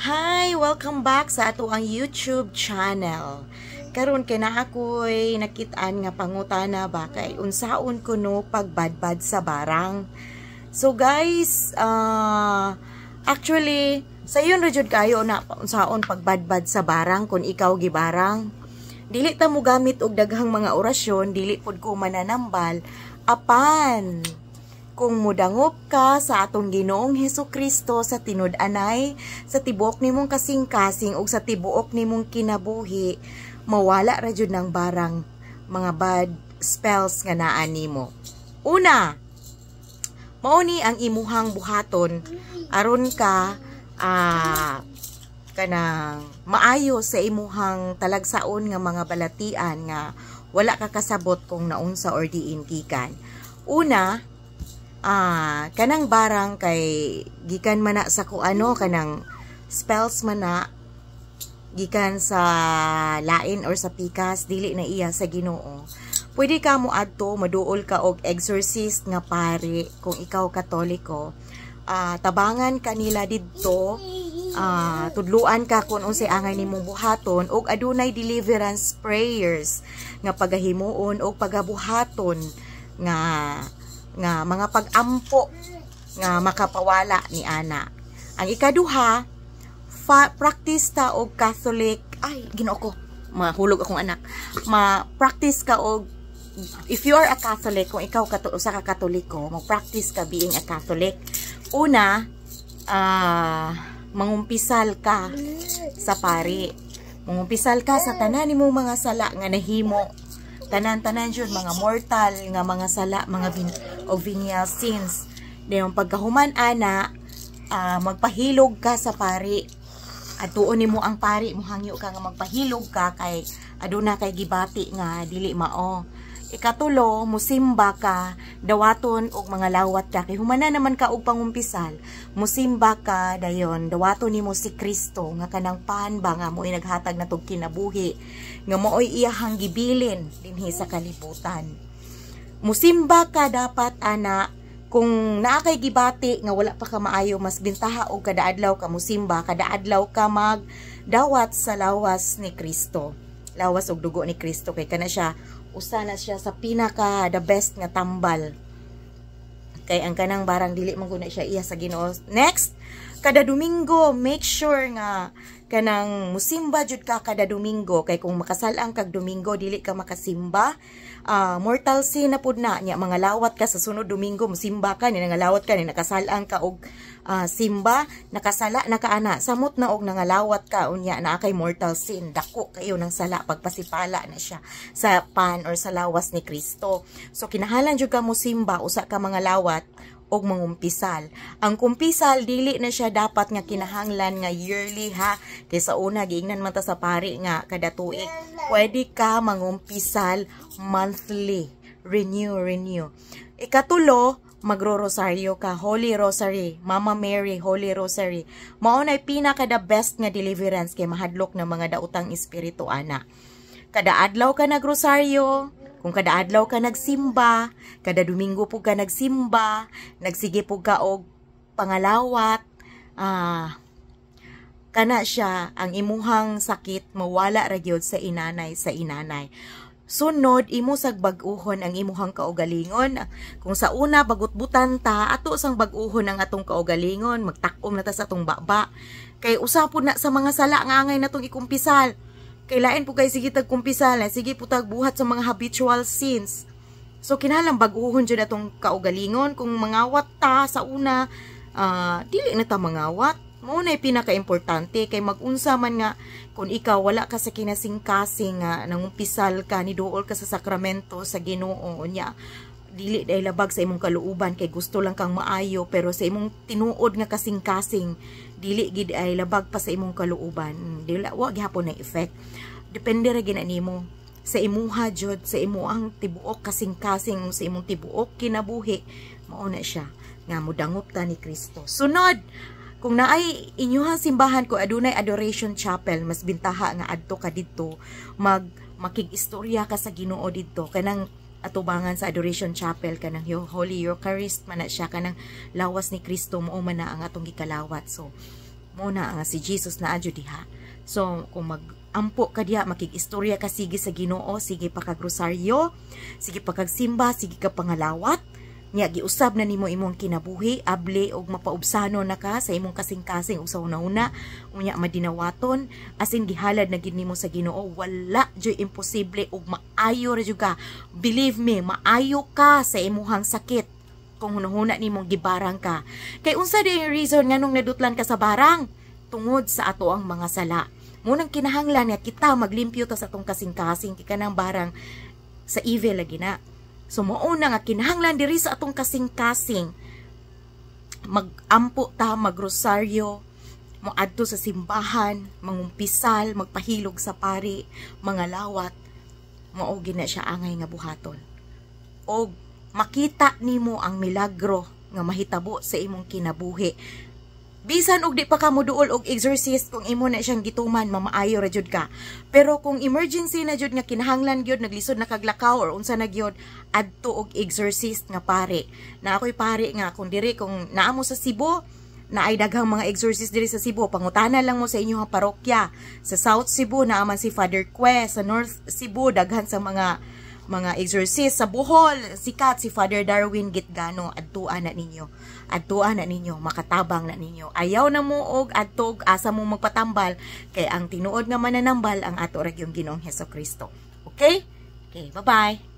Hi! Welcome back sa atoang YouTube channel. Karon kay naa ako'y nakit-an nga pangutana ba kay unsaon kuno pagbadbad sa barang. So guys, actually sayon ra jud kayo na unsaon pagbadbad sa barang kung ikaw gibarang. Dili ta mo gamit og daghang mga orasyon, dili pud ko mananambal apan kung mudangop ka sa atong Ginoong Hesus Kristo sa tinud-anay, sa tibuok nimong kasing-kasing ug sa tibuok nimong kinabuhi, mawala ra jud ng barang, mga bad spells nga naa nimo. Una, mao ni ang imuhang buhaton aron ka kanang maayo sa imuhang talagsaon nga mga balatian nga wala ka kasabot kung naunsa or diin gikan. Una, kanang barang kay gikan man na sa kuano, kanang spells man na gikan sa lain or sa pikas, dili na iya sa Ginoo. Pwede ka mo adto, maduol ka og exorcist nga pari kung ikaw Katoliko. Tabangan kanila didto, tudluan ka kung unsay angay nimong buhaton ug adunay deliverance prayers nga pagahimuon og pagabuhaton nga nga mga pag-ampo nga makapawala ni ana. Ang ikaduha, practice ta og Catholic, ay, Ginoo ko, mahulog akong anak. Ma-practice ka og if you are a Catholic, kung ikaw usa ka Katoliko, mag-practice ka being a Catholic. Una, mangumpisal ka sa pari. Mangumpisal ka sa tanan nimong mga sala nga nahimo, tanan-tanan jud, mga mortal nga mga sala, mga o venial sins. Dayon pagkahuman ana, magpahilog ka sa pari. Atuon nimo ang pari, muhangyo ka nga magpahilog ka kay aduna kay gibati nga dili mao. Ikatulo, musimba ka, dawaton og mga lawat ka kay humana naman ka og pangumpisal. Musimba ka dayon, dawaton nimo si Kristo nga kanang pan ba nga mo'y naghatag natog kinabuhi, nga mao'y iyahang gibilin dinhi sa kalibutan. Musimba ka dapat ana kung naa kay gibati nga wala pa ka maayo, mas bintaha og kada adlaw ka musimba, kada adlaw ka magdawat sa lawas ni Kristo. Lawas og dugo ni Kristo kay kana siya, usa na siya sa pinaka the best nga tambal. Kay ang kanang barang, dili man guna siya iya sa Ginoo. Next, kada Domingo, make sure nga kanang musimba jud ka kada Domingo kay kung makasalang kag Domingo, dili ka makasimba, mortal sin na pud na nya. Mga lawat ka sa sunod Domingo, musimba ka ni nangalawat ka ni nakasalang ka og simba, nakasala na ka ana, samot na og nangalawat ka, unya naa kay mortal sin. Dako kayo ng sala, pagpasipala na siya sa pan or sa lawas ni Kristo. So kinahanglan jud ka musimba usa ka mga lawat og mangumpisal. Ang kumpisal, dili na siya dapat nga kinahanglan nga yearly ha. Kay sa una giingnan man ta sa pari nga kada tuig. Pwede ka mangumpisal monthly. Renew, renew. Ikatulo, magro-rosaryo ka, Holy Rosary, Mama Mary, Holy Rosary. Mao nay pinaka the best nga deliverance kay mahadlok na mga daotang espiritu ana. Kada adlaw ka nagrosaryo, kung kada adlaw ka nagsimba, kada Domingo po ka nagsimba, nagsige po ka og pangalawat, kana siya, ang imuhang sakit mawala ra gyud sa inanay sa inanay. Sunod, imo sag bag-uhon ang imuhang kaugalingon. Kung sa una bagutbutan ta, ato sang bag-uhon ang atong kaugalingon, magtakom na ta sa atong baba. Kay usa pud na sa mga sala nga angay natong ikumpisal. Kay lain po kay sige tag kumpisal, sige po tag buhat sa mga habitual sins. So kinahanglan bag-uhon jud atong kaugalingon. Kung mangawat ta sa una, dili na ta mangawat. Mao na pinaka-importante kay magunsa man nga kung ikaw wala ka sa kinasingkasing nga nangumpisal ka, niduol ka sa sakramento sa Ginoo, unya dili dahil labag sa imong kaluoban kay gusto lang kang maayo, pero sa imong tinuod nga kasing-kasing dili gid ay labag pa sa imong kaluoban, dili, wa gihapon na effect. Depende ra gid nimo sa imuha jud, sa imuang tibuok kasing-kasing, sa imong tibuok kinabuhi. Mao na siya nga mudangop ta ni Kristo. Sunod, kung naay inyuhang simbahan ko adunay adoration chapel, mas bintaha nga adto ka didto, mag makig-istorya ka sa Ginoo didto, kanang atubangan sa adoration chapel, kanang Holy Eucharist man na siya, kanang lawas ni Kristo, mao man na ang atong gikalawat. So Mao na nga si Jesus naa jud diha. So kung mag-ampo ka diha, makig-istorya ka sige sa Ginoo, sige pa kag rosaryo, sige pa kag simba, sige ka pangalawat. Nya giusab na nimo imong kinabuhi, able og mapaubsano na ka sa imong kasing-kasing ug sa una-una, unya madinawaton, as in gihalad na gid nimo sa Ginoo, wala jud imposible ug maayo ra jud ka. Believe me, maayo ka sa imuhang sakit kung hunahuna nimong gibarang ka. Kay unsa di reason nganong nadutlan ka sa barang? Tungod sa ato ang mga sala. Mao nang kinahanglan nga kita maglimpyo ta sa atong kasing-kasing kay kanang barang sa evil lagi na. So mao na nga kinahanglan diri sa atong kasing-kasing magampo ta, magrosaryo, moadto sa simbahan, mangumpisal, magpahilog sa pari, mangalawat, mao gina siya angay nga buhaton. Og makita nimo ang milagro nga mahitabo sa imong kinabuhi. Bisan og di pa ka moduol og exorcist, kung imo na siyang gituman, mamaayo ra jud ka. Pero kung emergency na jud nga kinahanglan gyud, naglisod na kag lakaw or unsa na gyud, adto og exorcist nga pare. Na ako'y pare nga kung diri, kung naa mo sa Cebu, naay daghang mga exorcist diri sa Cebu, pangutana lang mo sa inyong parokya. Sa South Cebu naa man si Father Que, sa North Cebu daghan sa mga exorcist, sa Bohol sikat si Father Darwin Gitgano. Adtuan na ninyo, adtuan na ninyo, makatabang na ninyo. Ayaw na mo og adto og asa mo magpatambal kay ang tinuod nga mananambal ang ato ra gyung Ginoong Hesus Kristo. Okay, bye bye.